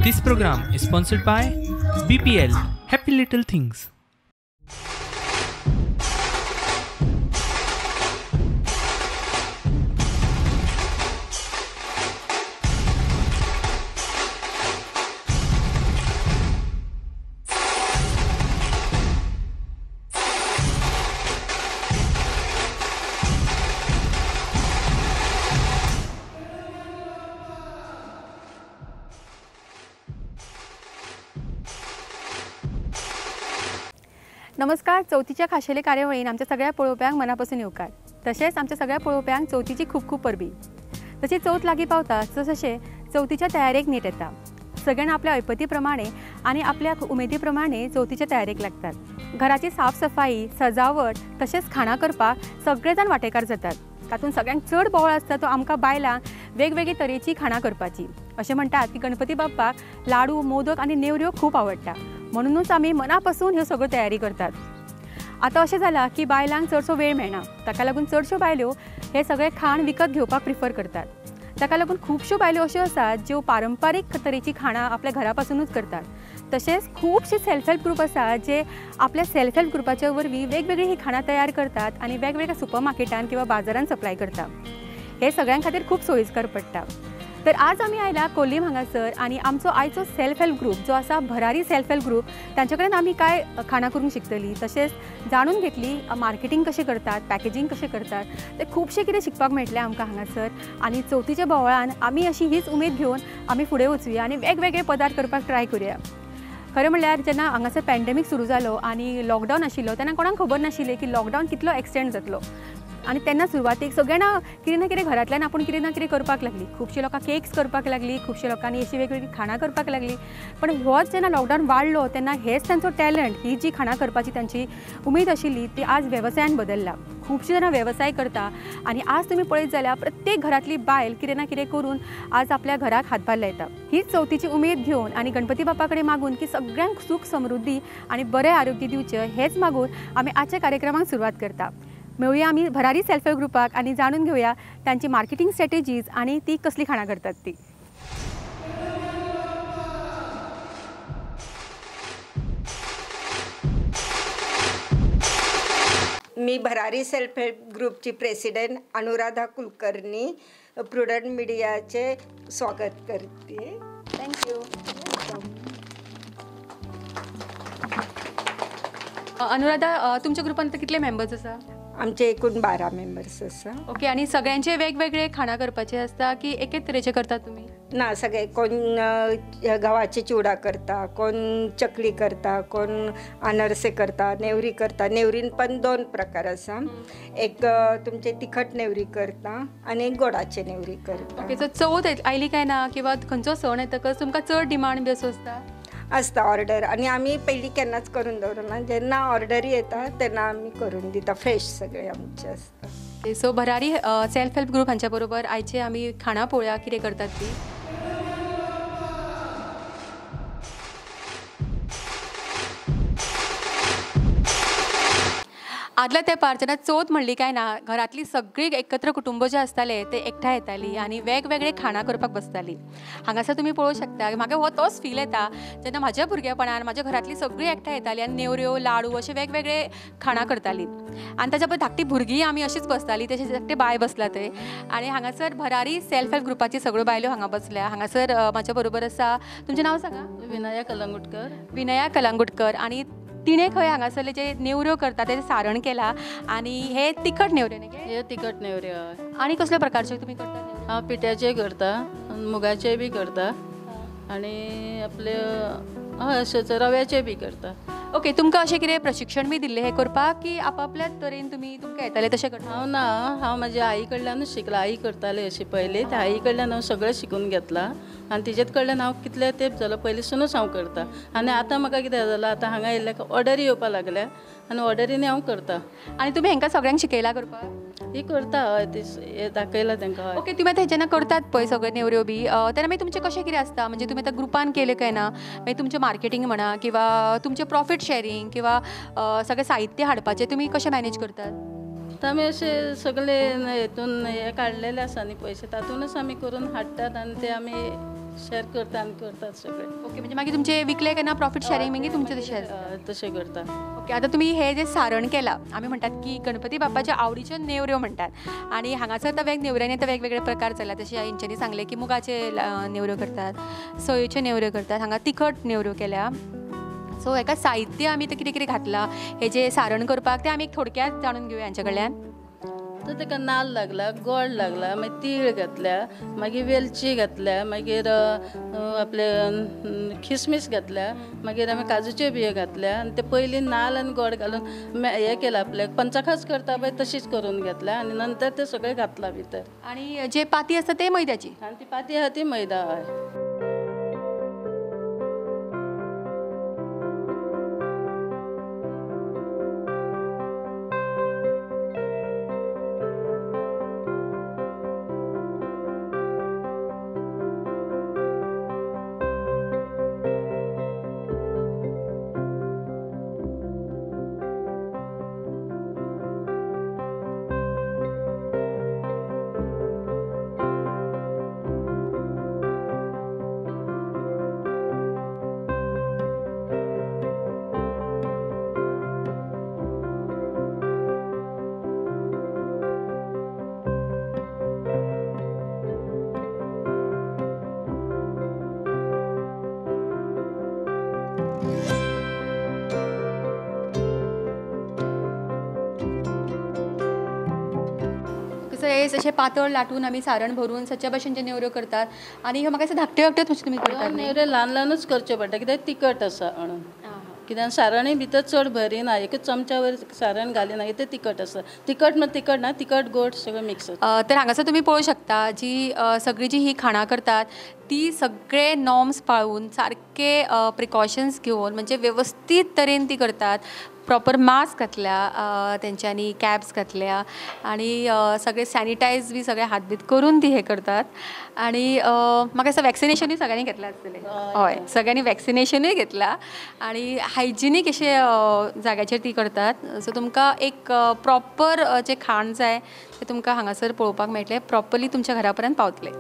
This program is sponsored by BPL Happy Little Things. नमस्कार. चवथीच्या खाशेले कार्यावळीन आमच्या सगळ्या पळोवप्यांक मनापासून येवकार. तशेंच आमच्या सगळ्या पळोवप्यांक चवथीची खूब खूब परबी. तशी चवथ लागीं पावता तशें चवथीच्या तयारेक नेट येता. सगळ्यांना आपल्या ऐपती प्रमाणे आनी आपल्या उमेदी प्रमाणे चवथीच्या तयारेक लागतात. घराची साफसफाई, सजावट तशेंच खाणां करपाक सगळे जाण वांटेकार जातात. तातूंत सगळ्यांक चड बोवाळ आसता तो आमकां बायलांक वेगवेगळे तरेची खाणां करपाची. अशें म्हणटात की गणपती बाप्पाक लाडू, मोदक आनी नेवऱ्यो खूब आवडटा, म्हणूनच आमी मनापासून ह्यो सगळ्यो तयारी करतात. आतां अशें जालां की बायलांक चडसो वेळ मेळना, ताका लागून चडश्यो बायलो हे सगळें खाण विकत घेवपाक प्रिफर करतात. ताका लागून खुबश्यो बायलो अश्यो आसात ज्यो पारंपारीक तरेची खाणां आपल्या घरा पासुनूच करतात. तशेंच खुबशे सेल्फ हेल्प ग्रूप आसात जे आपल्या सेल्फ हेल्प ग्रुपाच्या वरवीं वेगवेगळीं ही खाणां तयार करतात आनी वेगवेगळ्या सुपर मार्केटान किंवा बाजारान सप्लाय करतात. हे सगळ्यां खातीर खूब सोयीस्कर पडटा. तर आज आमी आयला कोल्लीम हांगासर आनी आमचो आयचो सेल्फ हेल्प ग्रूप जो आसा भरारी सेल्फ हेल्प ग्रूप, तांचे कडेन आमी कांय खाणां करूंक शिकतली, तशेंच जाणून घेतली मार्केटींग कशें करतात, पॅकेजींग कशें करतात, ते खुबशें कितें शिकपाक मेळटलें आमकां हांगासर. आनी चवथीच्या बोवाळान आमी अशी हीच उमेद घेवन आमी फुडें वचुया आनी वेगवेगळे पदार्थ करपाक ट्राय करुया. खरें म्हणल्यार जेन्ना हांगासर पॅन्डेमीक सुरू जालो आनी लॉकडावन आशिल्लो तेन्ना कोणाक खबर नाशिल्लें की लॉकडावन कितलो एक्सटेंड जातलो. आनी तेन्ना सुरवातीक सगळ्यांना कितें ना कितें घरांतल्यान आपूण कितें ना कितें करपाक लागली. खुबशे लोकां केक्स करपाक लागली, खुबशे लोकांनी अशी वेगवेगळीं खाणां करपाक लागली. पण होच जेन्ना लॉकडावन वाडलो तेन्ना हेच तांचो टॅलंट, ही जी खाणां करपाची तांची उमेद आशिल्ली ती आज वेवसायान बदलला. खुबशे जाणां वेवसाय करता आनी आज तुमी पळयत जाल्यार प्रत्येक घरांतली बायल कितें ना कितें करून आज आपल्या घराक हातभार लायता. हीच चवथीची उमेद घेवन आनी गणपती बाप्पा कडेन मागून की सगळ्यांक सूख समृद्धी आनी बरें आरोग्य दिवचें हेच मागून आमी आजच्या कार्यक्रमाक सुरवात करता. मेळुया आमी भरारी सेल्फ हेल्प ग्रुपाक आनी जाणून घेवया तांची मार्केटींग स्ट्रॅटेजीज आनी ती कसली खाणां करतात ती. मी भरारी सेल्फ हेल्प ग्रुपची प्रेसिडेंट अनुराधा कुलकर्णी प्रुडंट मीडियाचे स्वागत करते. Thank you. Anuradha, तुमच्या ग्रुपांत कितले मेंबर्स आसा? आमचे एकूण 12 मेंबर्स आसा. ओके. आनी सगळ्यांचे वेगवेगळे खाणां करपाचे आसता की एकेच तरेचे करतात तुमी? ना, सगळे कोण गव्हाचे चिवडा करता, कोण चकली करता, कोण अनारसे करता, नेवरी करता. नेवरीन पण 2 प्रकार आसा, एक तुमचे तिखट नेवरी करता आनी एक गोडाचे नेवरी करता. ओके. सो चवथ आयली काय ना किंवा खंयचो सण येतकच तुमकां चड डिमांड बी असो आसता? आसता ऑर्डर. आनी आमी पयलीं केन्नाच करून दवरना, जेन्ना ऑर्डरी येता तेन्ना आमी करून दिता, फ्रेश सगळे आमचे आसता. सो भरारी सेल्फ हेल्प ग्रूप हांच्या बरोबर आयचे आमी खाणां पळोवया कितें करतात ती. आदल्या तेंपार जेन्ना चवथ म्हणली काय ना घरांतली सगळीं एकत्र कुटुंब जे आसताले ते एकठांय येताली आनी वेगवेगळे खाणां करपाक बसताली. हांगासर तुमी पळोवंक शकता, म्हाका हो तोच फील येता जेन्ना म्हाज्या भुरगेपणान म्हाज्या घरांतली सगळीं एकठांय येताली आनी नेवऱ्यो, लाडू अशे वेगवेगळे खाणां करताली. आनी ताच्या बरोबर धाकटी भुरगीं आमी अशीच बसताली, तशें धाकटे बाय बसला थंय. आनी हांगासर भरारी सेल्फ हेल्प ग्रुपाची सगळ्यो बायलो हांगा बसल्या. हांगासर म्हाज्या बरोबर आसा, तुमचें नांव सांगा? विनया कलंगुटकर. विनया कलंगुटकर. आनी तिणें खंय हांगासरले जे नेवऱ्यो करता तेजें सारण केलां आनी हे तिखट नेवऱ्यो न्ही? हे तिखट नेवऱ्यो. आनी कसल्या प्रकारच्यो तुमी करता? हांव पिठ्याचे करता, मुगाचे बी करता आनी आपले हय अशेंच रव्याचे बी करता. ओके. तुमकां अशें कितें प्रशिक्षण बी दिल्लें हें करपाक की आपआपल्या तरेन तुमी तुमकां येतालें तशें करता? हांव ना, हांव म्हाज्या आई कडल्यानूच शिकलां. आई करताले अशी पयलीं, त्या आई कडल्यान हांव सगळें शिकून घेतलां आनी तिजेच कडल्यान हांव कितले तेंप जालो पयलींसुनूच हांव करता. आनी आतां म्हाका कितें जालां, आतां हांगा येयल्ल्या ऑर्डरी येवपाक लागल्या आनी ऑर्डरीनी हांव करता. आनी तुमी हांकां सगळ्यांक शिकयलां करपाक? ही करता, हय, ती दाखयलां तांकां. ओके. तुमी आतां जेन्ना करतात पळय सगळे नेवऱ्यो बी तेन्ना मागीर तुमचें कशें कितें आसता? म्हणजे तुमी आतां ग्रुपान केलें काय ना मागीर तुमचें मार्केटींग म्हणा किंवा तुमचें प्रॉफीट शॅरींग किंवा सगळें साहित्य हाडपाचें तुमी कशें मॅनेज करतात? आमी अशे सगळे हेतून हे काडलेले आसा न्ही पयशे, तातूंनच आमी करून हाडटात आनी ते आमी शेअर करता आनी करतात सगळे. ओके, म्हणजे मागीर तुमचे विकले काय ना प्रॉफिट शेअरिंग मागीर तुमचे तशें तशें करता. ओके, आतां तुमी हे जे सारण केलां, आमी म्हणटात की गणपती बाप्पाच्या आवडीच्यो नेवऱ्यो म्हणटात आनी हांगासर आतां नेवऱ्यांनी आतां वेगवेगळे प्रकार चल्ला. तशें हेंच्यांनी सांगलें की मुगाचे नेवऱ्यो करतात, सोयेच्यो नेवऱ्यो करतात, हांगा तिखट नेवऱ्यो केल्या. सो हेका साहित्य आमी तें कितें कितें घातलां हे जे सारण करपाक तें आमी थोडक्यात जाणून घेवया हेंच्या कडल्यान. तर ताका नाल्ल लागला, गोड लागला, मागीर तीळ घातल्या, मागीर वेलची घातल्या, मागीर आपले खिसमीस घातल्या, मागीर आमी काजूच्यो बियो घातल्या आनी ते पयलीं नाल्ल आनी गोड घालून हें केलां आपल्याक पंचखाज करता पळय तशीच करून घेतल्या आनी नंतर ते सगळें घातलां भितर. आनी जे पाती आसता ते मैद्याची, आनी ती पाती आहा ती मैदा. हय. अशें पातळ लाटून आमी सारण भरून सच्या भशेनचे नेवऱ्यो करतात. आनी म्हाका दिसता धाकट्यो धाकट्योच मातशें तुमी करतात. नेवऱ्यो ल्हान ल्हानूच करच्यो पडटा कित्याक तिखट आसा म्हणून, कित्याक सारणय भितर चड भरिना, एक चमच्या वयर सारण घालिना, तें तिखट आसा. तिखट म्हण तिखट ना, तिखट गोड सगळें मिक्स. तर हांगासर तुमी पळोवंक शकता जी सगळी जी ही खाणां करतात ती सगळे नॉर्म्स पाळून सारके प्रिकॉशन्स घेवन म्हणजे वेवस्थीत तरेन ती करतात. प्रॉपर मास्क घातल्या तेंच्यांनी, कॅप्स घातल्या आनी सगळे सॅनिटायज बी सगळे हात बीत करून ती हे करतात. आनी म्हाका दिसता वॅक्सिनेशनूय सगळ्यांनी घेतलां आसतलें. हय, सगळ्यांनी वॅक्सिनेशनूय घेतलां आनी हायजिनीक अशे जाग्याचेर ती करतात. सो तुमकां एक प्रॉपर जें खाण जाय तें तुमकां हांगासर पळोवपाक मेळटलें, प्रॉपरली तुमच्या घरा पर्यंत पावतलें.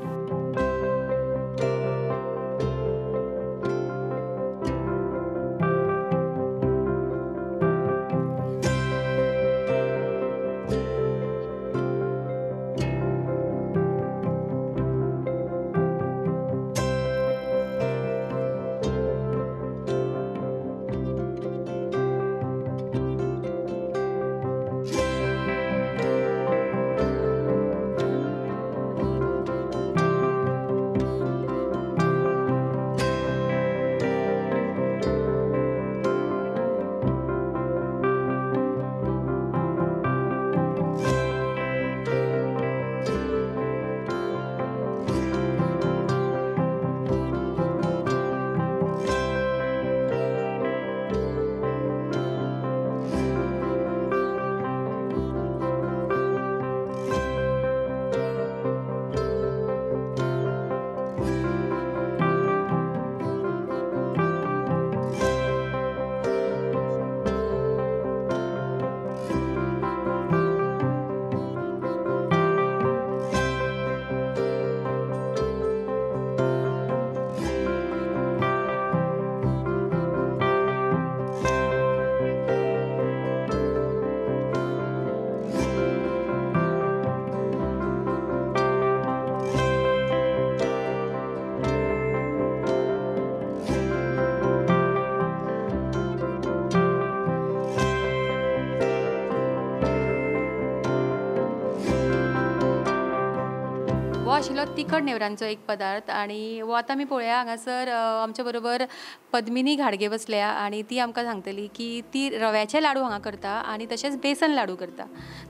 आशिल्लो तिखट नेवऱ्यांचो एक पदार्थ आनी हो आतां आमी पळोवया हांगासर आमच्या बरोबर पद्मिनी घाडगे बसल्या आनी ती आमकां सांगतली की ती रव्याचे लाडू हांगा करता आनी तशेंच बेसन लाडू करता.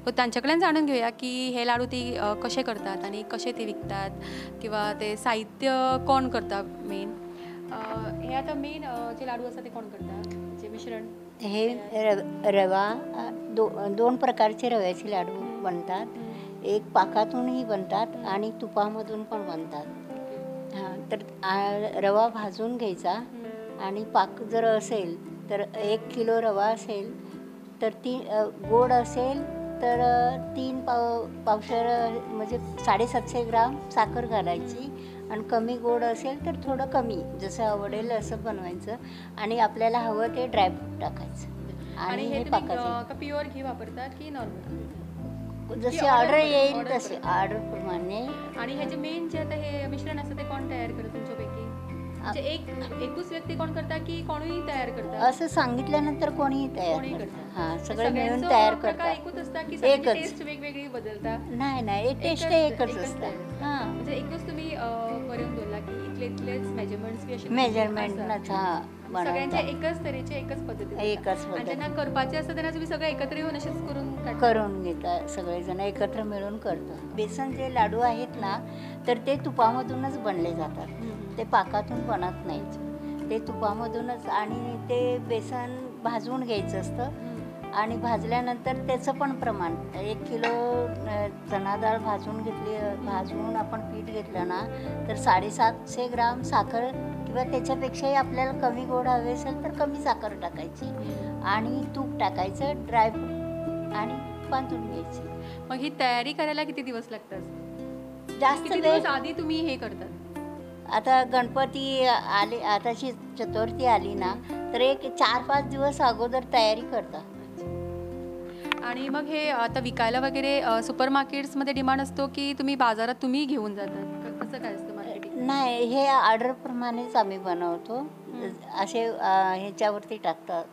सो तांचे कडल्यान जाणून घेवया की हे लाडू ती कशे करतात आनी कशे ती विकतात किंवा ते साहित्य कोण करता मेन. हे आतां मेन जे लाडू आसा ते कोण करता, जे मिश्रण हे रवा दोन प्रकारचे रव्याचे लाडू बनतात. एक पाकातूनही बनतात आणि तुपामधून पण बनतात. हां, तर रवा भाजून घ्यायचा आणि पाक जर असेल तर 1 किलो रवा असेल तर ती गोड असेल तर 3 पावशेर म्हणजे 750 ग्राम साखर घालायची आणि कमी गोड असेल तर थोडं कमी, जसं आवडेल असं बनवायचं. आणि आपल्याला हवं ते ड्रायफ्रूट टाकायचं. आणि हे हे पाकाचं प्युअर घी वापरतात की नॉर्मल? जशी ऑर्डर येईल तसे ऑर्डरप्रमाणे. आणि ह्याचे मेन जे आता हे मिश्रण असतं ते कोण तयार करतं तुमच्यापैकी? म्हणजे एकूच व्यक्ती कोण करता की कोणीही तयार करता? असं सांगितल्यानंतर कोणीही तयार करतं. हां, सगळे मिळून तयार करतात. एकूच असतं की सगळ्यांची टेस्ट वेगवेगळी बदलता? नाही नाही, टेस्ट एकच असतं. हां, म्हणजे एकच तुम्ही करून बोलला की इथले इथलेच मेजरमेंट्स बी असे मेजरमेंट. हां, सगळ्यांच्या एकच तऱ्हेचे एकच पद्धती एकच पद्धत. ज्यांना करपाचे असतं त्यांना तुम्ही सगळं एकत्र येऊन असेच करून करून घेता, सगळेजण एकत्र मिळून करतो. बेसनचे लाडू आहेत ना, तर ते तुपामधूनच बनले जातात, ते पाकातून बनत नाहीत, ते तुपामधूनच. आणि ते बेसन भाजून घ्यायचं असतं आणि भाजल्यानंतर त्याचं पण प्रमाण 1 किलो चणा डाळ भाजून घेतली, भाजून आपण पीठ घेतलं ना, तर 750 ग्राम साखर किंवा त्याच्यापेक्षाही आपल्याला कमी गोड हवे असेल तर कमी साखर टाकायची आणि तूप टाकायचं, ड्रायफ्रूट आणि बांधून घ्यायची. मग ही तयारी करायला किती दिवस लागतात? जास्त दिवस आधी तुम्ही हे करतात? आता गणपती आले, आताची चतुर्थी आली ना, तर एक 4-5 दिवस अगोदर तयारी करतात. आणि मग हे आता विकायला वगैरे सुपर मार्केट्समध्ये डिमांड असतो की तुम्ही बाजारात तुम्ही घेऊन जातात? कसं काय असतं मार्केटिंग? नाही, हे ऑर्डरप्रमाणेच आम्ही बनवतो. असे ह्याच्यावरती टाकतात,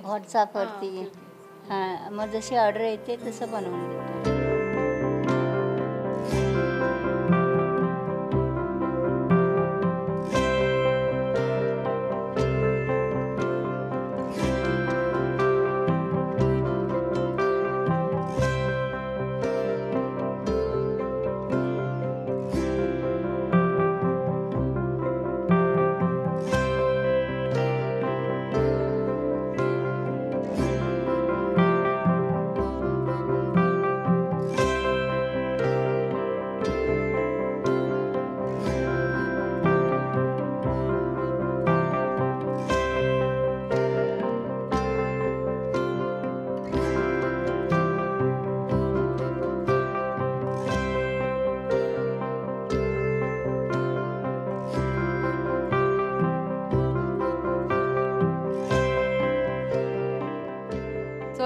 व्हॉट्सअपवरती. हां, मग जशी ऑर्डर येते तसं बनवून देतो.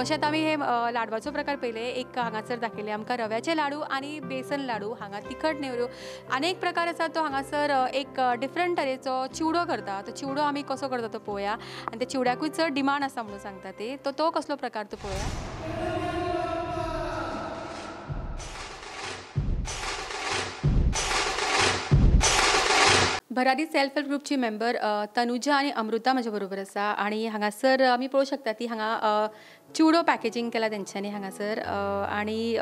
अशेंच आमी हे लाडवाचो प्रकार पळयले. एक हांगासर दाखयले आमकां रव्याचे लाडू आनी बेसन लाडू, हांगा तिखट नेवऱ्यो, आनी एक प्रकार आसा तो हांगासर एक डिफरंट तरेचो चिवडो करता. तो चिवडो आमी कसो करता तो पळोवया आनी त्या चिवड्याकूय चड डिमांड आसा म्हणून सांगता ते, तो कसलो प्रकार तो पळोवया. भरारी सेल्फ हेल्प ग्रुपची मेंबर तनुजा आनी अमृता म्हज्या बरोबर आसा आनी हांगासर आमी पळोवंक शकता ती हांगा चिवडो पॅकेजींग केला तेंच्यांनी हांगासर. आनी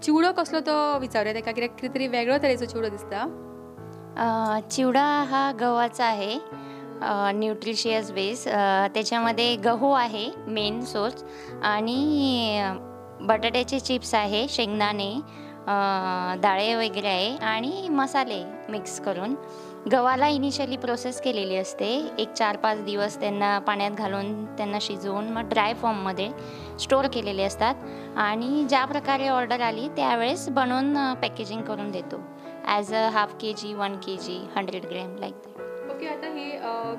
चिवडो कसलो तो विचारुया तेका, कित्याक कितें तरी वेगळो तरेचो चिवडो दिसता. चिवडा हा गव्हाचा आहे, न्यूट्रिशियस बेस. त्याच्यामध्ये गहू आहे मेन सोर्स आणि बटाट्याचे चिप्स आहे, शेंगदाणे, डाळे वगैरे आहे आणि मसाले मिक्स करून. गव्हाला इनिशियली प्रोसेस केलेली असते, एक 4-5 दिवस त्यांना पाण्यात घालून त्यांना शिजवून मग ड्राय फॉर्ममध्ये स्टोअर केलेले असतात आणि ज्या प्रकारे ऑर्डर आली त्यावेळेस बनवून पॅकेजिंग करून देतो. As a half K G, 1 K G, 100 gram like that. Okay, आता हे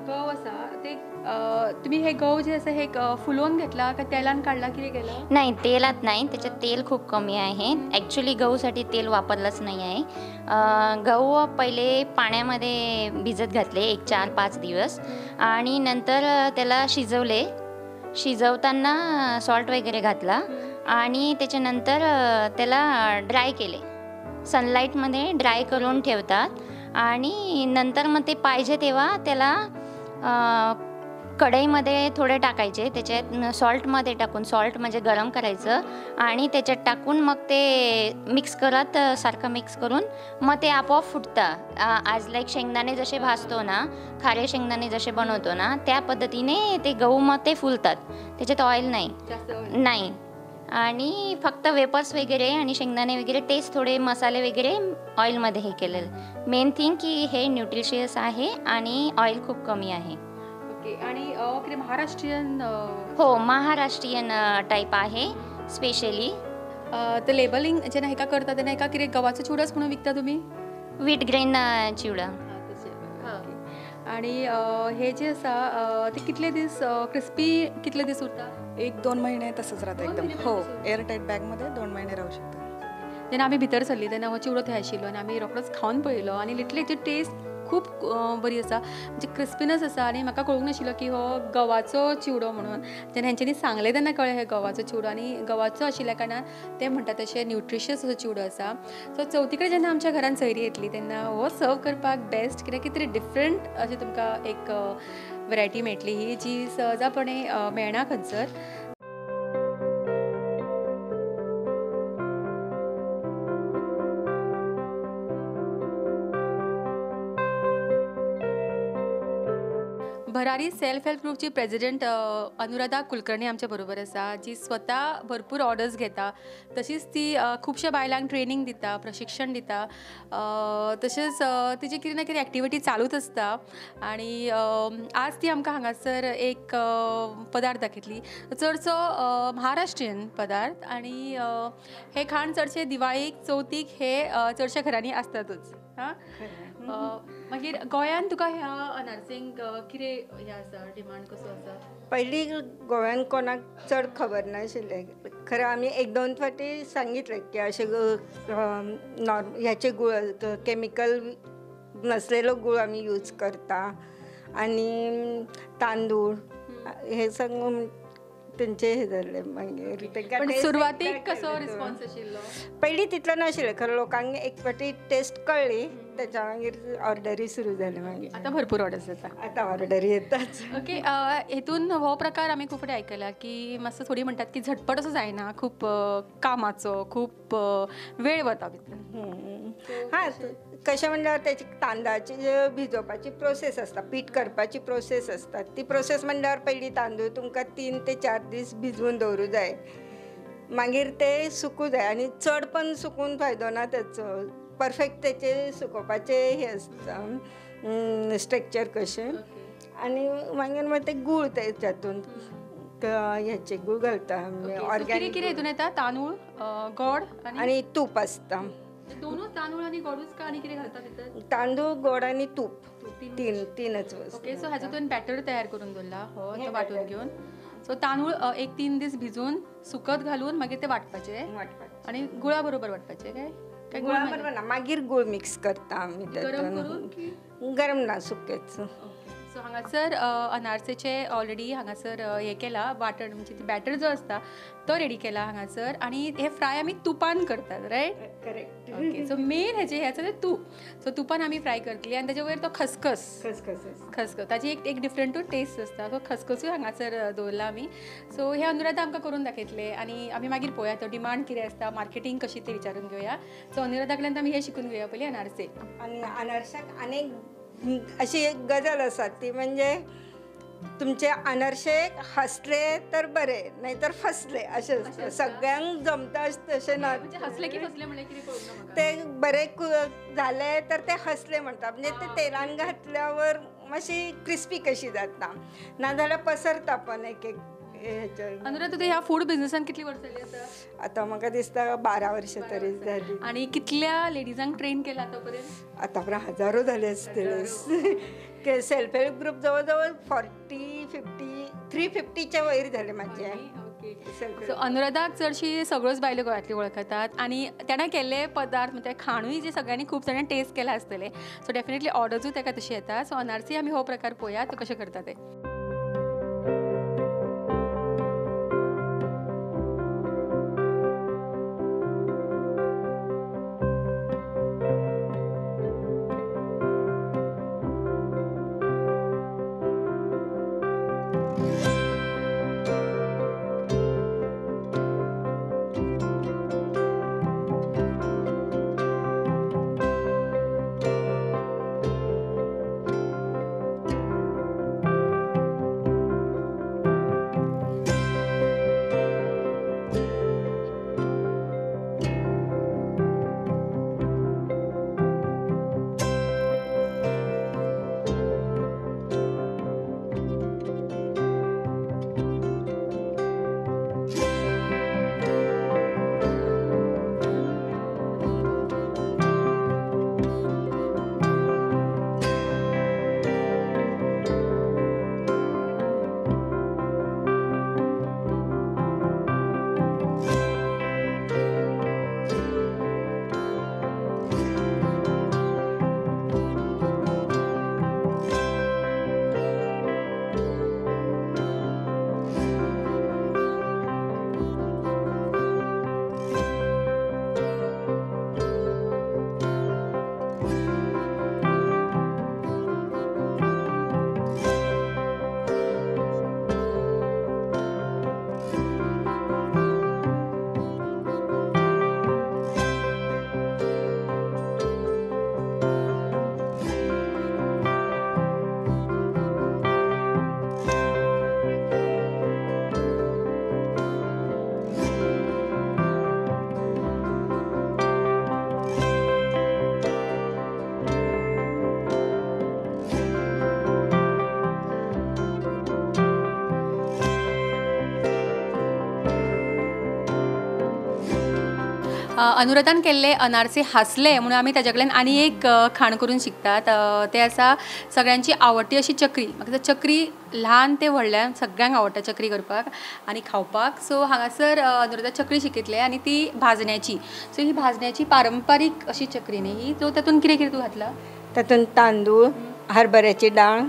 गव आसा ते तुम्ही हे गव जे आसा हे फुलोवन घेतला का तेलान काडला कितें केलं? नाही, तेलात नाही, त्याच्यात तेल खूप कमी आहे. ॲक्च्युली गहूसाठी तेल वापरलंच नाही आहे. गहू पहिले पाण्यामध्ये भिजत घातले एक 4-5 दिवस आणि नंतर त्याला शिजवले. शिजवताना सॉल्ट वगैरे घातला आणि त्याच्यानंतर त्याला ड्राय केले, सनलाईटमध्ये ड्राय करून ठेवतात आणि नंतर मग ते पाहिजे तेव्हा त्याला कढईमध्ये थोडे टाकायचे, त्याच्यात सॉल्टमध्ये टाकून, सॉल्ट म्हणजे गरम करायचं आणि त्याच्यात टाकून मग ते मिक्स करत सारखं मिक्स करून मग ते आपोआप फुटतं. आज लाईक शेंगदाणे जसे भाजतो ना, खारे शेंगदाणे जसे बनवतो ना, त्या पद्धतीने ते गहू मग ते फुलतात. त्याच्यात ऑइल नाही नाही आणि फक्त वेपर्स वगैरे आणि शेंगदाणे वगैरे तेच थोडे मसाले वगैरे ऑइलमध्ये हे केलेलं. मेन थिंग की हे न्यूट्रिशियस आहे आणि ऑइल खूप कमी आहे. ओके, आणि ओके महाराष्ट्रीयन? हो, महाराष्ट्रीयन टाईप आहे स्पेशली. ते लेबलिंग जेन्ना हेका करता तेन्ना हेका कितें गव्हाचो चिवडोच म्हणून विकता तुमी? वीट ग्रेन चिवडा. आणि हे जे आसा ते कितले दीस क्रिस्पी कितले दीस उरता? 1-2 महिने तसंच राहतं एकदम. हो, एअरटाईट बॅगमध्ये 2 महिने राहू शकतात. जेन्ना आमी भितर सरली तेन्ना हो चिवडो थंय आशिल्लो आनी आमी रोखडोच खावन पळयलो आनी लिटली तेची टेस्ट खूब बरी आसा, म्हणजे क्रिस्पीनस आसा. आनी म्हाका कळूंक नाशिल्लो की हो गव्हाचो चिवडो म्हणून. जेन्ना हेंच्यांनी सांगलें तेन्ना कळ्ळें हे गव्हाचो चिवडो आनी गव्हाचो आशिल्ल्या कारणान ते म्हणटा तशें न्युट्रिशियस असो चिवडो आसा. सो चवथी कडेन जेन्ना आमच्या घरान सयरी येतली तेन्ना हो सर्व करपाक बेस्ट, कित्याक कितें तरी डिफरंट अशें तुमकां एक वरायटी मेळटली ही जी सहजापणे मेळना खंयसर. भरारी सेल्फ हेल्प ग्रुपची प्रेजिडेंट अनुराधा कुलकर्णी आमच्या बरोबर आसा, जी स्वता भरपूर ऑर्डर्स घेता, तशीच ती खुबश्या बायलांक ट्रेनींग दिता, प्रशिक्षण दिता, तशेंच तिची कितें ना कितें एक्टिविटी चालूच आसता. आनी आज ती आमकां हांगासर एक पदार्थ दाखयतली, चडसो महाराष्ट्रीयन पदार्थ. आनी हे खाण चडशे दिवाळीक चवथीक हे चडश्या घरांनी आसतातूच. हां, मागीर गोंयान तुका ह्या अनारसेंक कितें हें आसा, डिमांड कसो आसा? पयलीं गोंयान कोणाक चड खबर नाशिल्लें खरें. आमी 1-2 फावटी सांगितलें की अशें नॉर्म ह्याचे गुळ केमिकल नसलेलो गुळ आमी यूज करता आनी तांदूळ हे सांगून तेंचे हे जालें. मागीर पण सुरवातीक कसो रिस्पॉन्स आशिल्लो? पयलीं तितलो नाशिल्लें खरें, लोकांक एक फावटी टेस्ट कळ्ळी तेच्या मागीर ऑर्डरी सुरू जाले. मागीर आतां भरपूर ऑर्डर्स येता, आतां ऑर्डरी येताच. ओके, हेतून हो प्रकार आमी खूब फावटी आयकला की मातसो थोडी म्हणटात की झटपट असो जायना, खूब कामाचो खूब वेळ वता भितर. हां, कशें म्हणल्यार तेची तांदळाची भिजोवपाची प्रोसेस आसता, पीठ करपाची प्रोसेस आसता. ती प्रोसेस म्हणल्यार पयलीं तांदूळ तुमकां 3 ते 4 दीस भिजवून दवरूं जाय, मागीर ते सुकूं जाय. आनी चड पण सुकून फायदो ना तेचो, परफेक्ट तेचे सुकोवपाचे हे आसता स्ट्रक्चर कशें. आनी मागीर मागीर ते गूळ तेच्यातून ह्याचे गूळ घालता आमी ऑर्गेनीक. कितें हितून येता? तांदूळ, गोड आनी तूप आसता. दोनूच तांदूळ आनी गोडूच का आनी कितें घालता भितर? तांदूळ, गोड आनी तूप, तीनच वस्तू. ओके, सो हाजो तुवें बॅटर तयार करून दवरला, हो तो वांटून घेवन. सो तांदूळ 1-3 दीस भिजून सुकत घालून मागीर ते वांटपाचे आनी गुळा बरोबर वांटपाचे काय? गुळा बरोबर ना, मागीर गुळ मिक्स करता आमी. गरम करून? गरम ना, सुकेच. सो हांगासर अनारसेचे ऑलरेडी हांगासर हें केला वांटण, म्हणजे बॅटर जो आसता तो रेडी केला हांगासर. आनी हे फ्राय आमी तुपान करतात, right? Correct. Okay, so main हेजे हें आसा तें तूप. सो तुपान आमी फ्राय करतली आनी ताजे वयर तो खसखस, खसखस ताजी एक डिफरंटूच टेस्ट आसता. सो खसखसूय हांगासर दवरला आमी. सो हे अनुराधा आमकां करून दाखयतले आनी आमी मागीर पळोवया तो डिमांड कितें आसता, मार्केटींग कशी ते विचारून घेवया. सो अनुराधा कडल्यान आमी हें शिकून घेवया पयलीं अनारसे. आनी अनारशाक आनीक अशी एक गजाल आसा ती म्हणजे तुमचे अनारसे हसले तर बरे, नाही तर फसले अशें आसता. सगळ्यांक जमता तशें ना, हसले की फसले म्हणल्यार कितें कळूंक ना म्हाका. ते बरे जाले तर ते हसले म्हणटा, म्हणजे ते तेलान घातल्यावर मातशी क्रिस्पी कशी जाता, नाजाल्यार पसरता पण एक एक. अनुराधा, तुका ह्या फूड बिझनेसान कितली वर्सां जाली आतां? आतां म्हाका दिसता 12 वर्सां तरी जाली. आनी कितल्या लेडीजांक ट्रेन केला आतां पर्यंत? आतां पर्यंत हजारो जाले आसतले. सेल्फ हेल्प ग्रुप जवळ जवळ 40, 50, 350च्या वयर जाले म्हाजे. सो अनुराधाक चडशी सगळ्योच बायलो गोंयांतल्यो वळखतात आनी ताणें केल्ले पदार्थ म्हणजे खाणूय जे सगळ्यांनी खूब जाणांनी टेस्ट केला आसतले. सो डेफिनेटली ऑर्डर्सूय ताका तशी येता. सो अनारसे आमी हो प्रकार पळोवया तो कशें करता ते. अनुराधान केल्ले अनारसे हांसले म्हणून आमी ताज्या कडल्यान आनी एक खाण करून शिकतात. ते आसा सगळ्यांची आवडटी अशी चक्री. म्हाका चक्री ल्हान ते व्हडल्यान सगळ्यांक आवडटा चक्री करपाक आनी खावपाक. सो हांगासर अनुराधा चक्री शिकयतले आनी ती भाजण्याची. सो ही भाजण्याची पारंपारीक अशी चक्री न्ही ही. सो तातूंत कितें कितें तूं घातलां? तातूंत तांदूळ, हरभऱ्याची डाळ,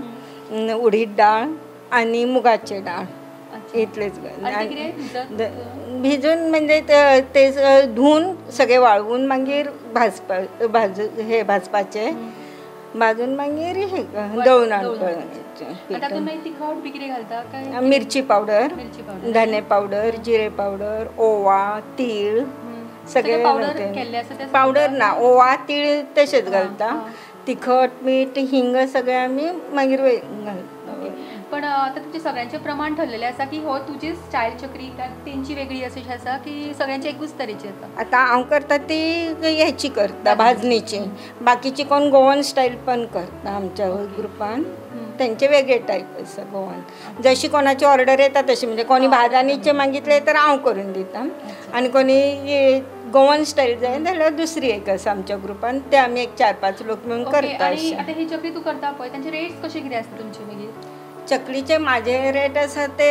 उडीद डाळ आनी मुगाची डाळ इतलेच भिजून म्हणजे ते धुवन सगळे वाळवून मागीर भाजपा भाजपाचे, भाजून मागीर हे दळून हाडपाचें. मिरची पावडर, धने पावडर, जिरे पावडर, ओवा, तीळ सगळे पावडर ना, ओवा तीळ तशेंच घालता. तिखट, मीठ, हिंग सगळे आमी मागीर घालता. पण आता तुमचे सगळ्यांचे प्रमाण ठरलेले आसा की हो तुजी स्टायल चक्री काय तेंची वेगळी अशी आसा की सगळ्यांची एकूच तरेची आसा? आता हांव करता ती हेची करता भाजणीची, बाकीची कोण गोवन स्टायल पण करता आमच्या ग्रुपान, त्यांचे वेगळे टायप आसा गोवन. जशी कोणाची ऑर्डर येता तशी, म्हणजे कोणी भाजणीचे मागितले तर हांव करून दिता आनी कोणी गोवन स्टायल जाय जाल्यार दुसरी एक आसा आमच्या ग्रुपान, ते आमी एक 4-5 लोक मेळून करता. आता ही चक्री तूं करता पळय तांचे रेट्स कशे कितें आसता तुमचे मागीर? चकलीचे माझे रेट आसा ते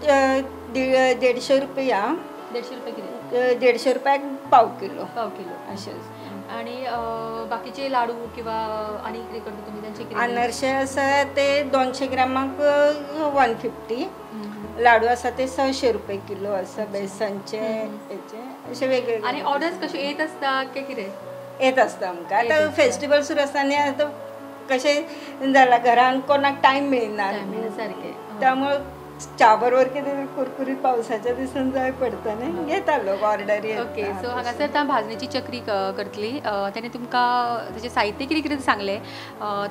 150 रुपया. 150 रुपया किलो? 150 रुपयाक पाव किलो. पाव किलो अशें. आणि बाकीचे लाडू किंवा आनी कितें करता तुमी तांचे कितें? अनारसे आसा ते 200 ग्रामाक 150, लाडू आसा ते 600 रुपये किलो आसा, बेसनचे हेचे अशे वेगवेगळे. आनी ऑर्डर्स कशे येत आसता काय कितें? येत आसता आमकां. आतां फेस्टिवल सुरू आसता आनी आतां कशें जाला घरान कोणाक टायम मेळना सारकें, त्यामुळे च्या बरोबर कितें कुरकुरीत पावसाच्या दिसान जाय पडटा न्ही, घेता लोक ऑर्डरी. ओके. सो हांगासर आतां भाजणीची चक्री करतली. तेणे तुमकां तेजें साहित्य कितें कितें सांगलें,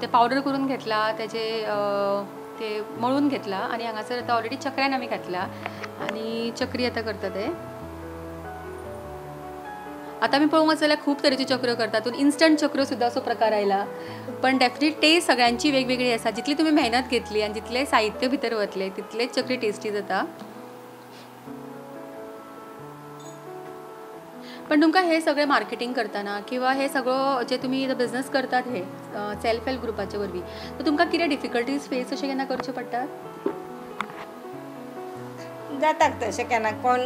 तें पावडर करून घेतला, तेजे ते मळून घेतला आनी हांगासर आतां ऑलरेडी चक्र्यान आमी घातला आनी चक्री आतां करता ते. आता मी पळोवंक वचत जाल्यार खूब तरेच्यो चक्रो करतात, तातूंत इन्स्टंट चक्रो सुद्दां असो प्रकार आयला, पण डेफिनेट टेस्ट सगळ्यांची वेगवेगळी आसा. जितली तुमी मेहनत घेतली आनी जितलें साहित्य भितर वतलें तितलेंच चक्री टेस्टी जाता. पण तुमकां हे सगळें मार्केटींग करतना किंवा हे सगळो जे तुमी बिजनस करतात हे सेल्फ हेल्प ग्रुपाचे वरवीं, तर तुमकां कितें डिफिकल्टीज फेस अशें केन्ना करच्यो पडटात? जाता तशें केन्ना, कोण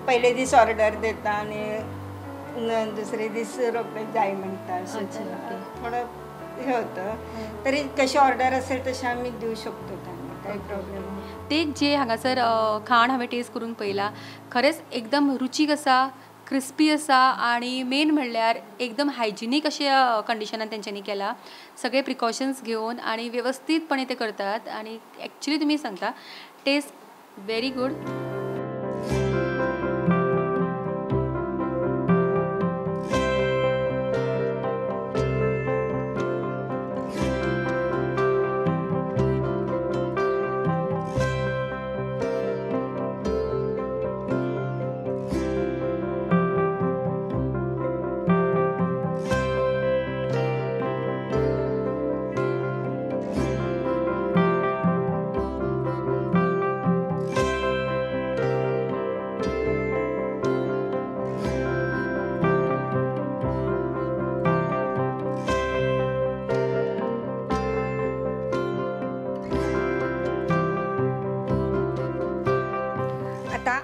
पयले दीस ऑर्डर दिता आनी दुसरे दीस रोखडे जाय म्हणटा, अशें थोडं हे होतं. तरी कशी ऑर्डर असेल तशें आमी दिवं शकतो त्यांना, काही प्रॉब्लेम. ते जे हांगासर खाण हांवें टेस्ट करून पळयलां, खरेंच एकदम रुचीक आसा, क्रिस्पी आसा आनी मेन म्हणल्यार एकदम हायजिनीक अशे कंडिशनान तेंच्यांनी केला. सगळे प्रिकॉशन्स घेवन आनी वेवस्थीतपणे ते करतात आनी एक्चुली तुमी सांगता टेस्ट व्हेरी गूड.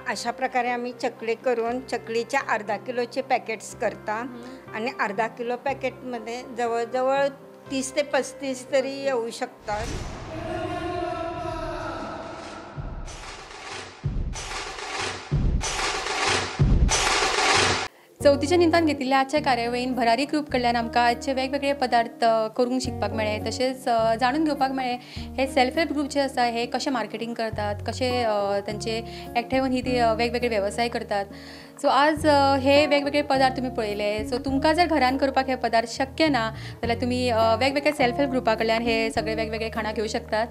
अशा प्रकारे आम्ही चकली करून चकलीच्या अर्धा किलोचे पॅकेट्स करता आणि अर्धा किलो पॅकेटमध्ये जवळजवळ 30 ते 35 तरी येऊ शकतात. चवथीच्या निमतान घेतिल्ल्या आजच्या कार्यावळीन भरारी ग्रुप कडल्यान आमकां आजचे वेगवेगळे पदार्थ करूंक शिकपाक मेळ्ळे, तशेंच जाणून घेवपाक मेळ्ळें हे सेल्फ हेल्प ग्रुप जे आसा हे कशें मार्केटींग करतात, कशें तांचे एकठांय येवन ही ती वेगवेगळे वेवसाय करतात. सो आज हे वेगवेगळे पदार्थ तुमी पळयले. सो तुमकां जर घरान करपाक हे पदार्थ शक्य ना जाल्यार तुमी वेगवेगळ्या सेल्फ हेल्प ग्रुपा कडल्यान हे सगळे वेगवेगळे खाणां घेवं शकतात.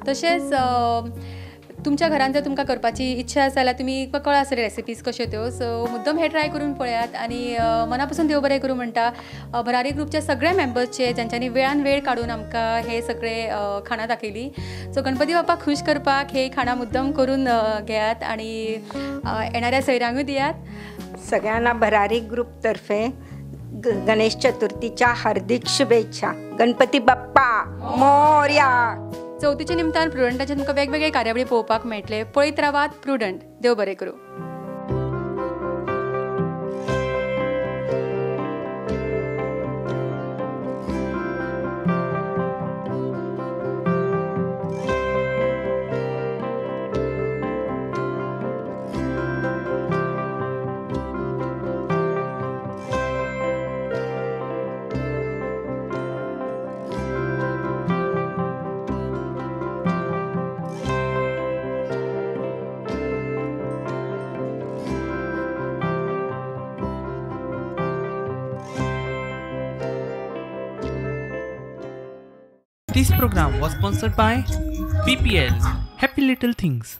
तशेंच तुमच्या घरान जर तुमकां करपाची इच्छा आसा जाल्यार तुमी कळा आसतली रेसिपीज कश्यो त्यो. सो मुद्दम हे ट्राय करून पळयात आनी मना पसून देव बरें करूं म्हणटा भरारी ग्रुपच्या सगळ्या मेंबर्सचे ज्यांच्यांनी वेळान वेळ काडून आमकां हे सगळे खाणां दाखयली. सो गणपती बाप्पा खूश करपाक हे खाणां मुद्दम करून घेयात आनी येणाऱ्या सैरांकूय दियात. सगळ्यांना भरारी ग्रुपतर्फे गणेश चतुर्थीच्या हार्दिक शुभेच्छा. गणपती बाप्पा मोरया. चवथीच्या निमतान प्रुडंटाचे तुमकां वेगवेगळे कार्यावळी पळोवपाक मेळटले. पळयत रावात प्रुडंट. देव बरें करूं. This program was sponsored by BPL, Happy Little Things.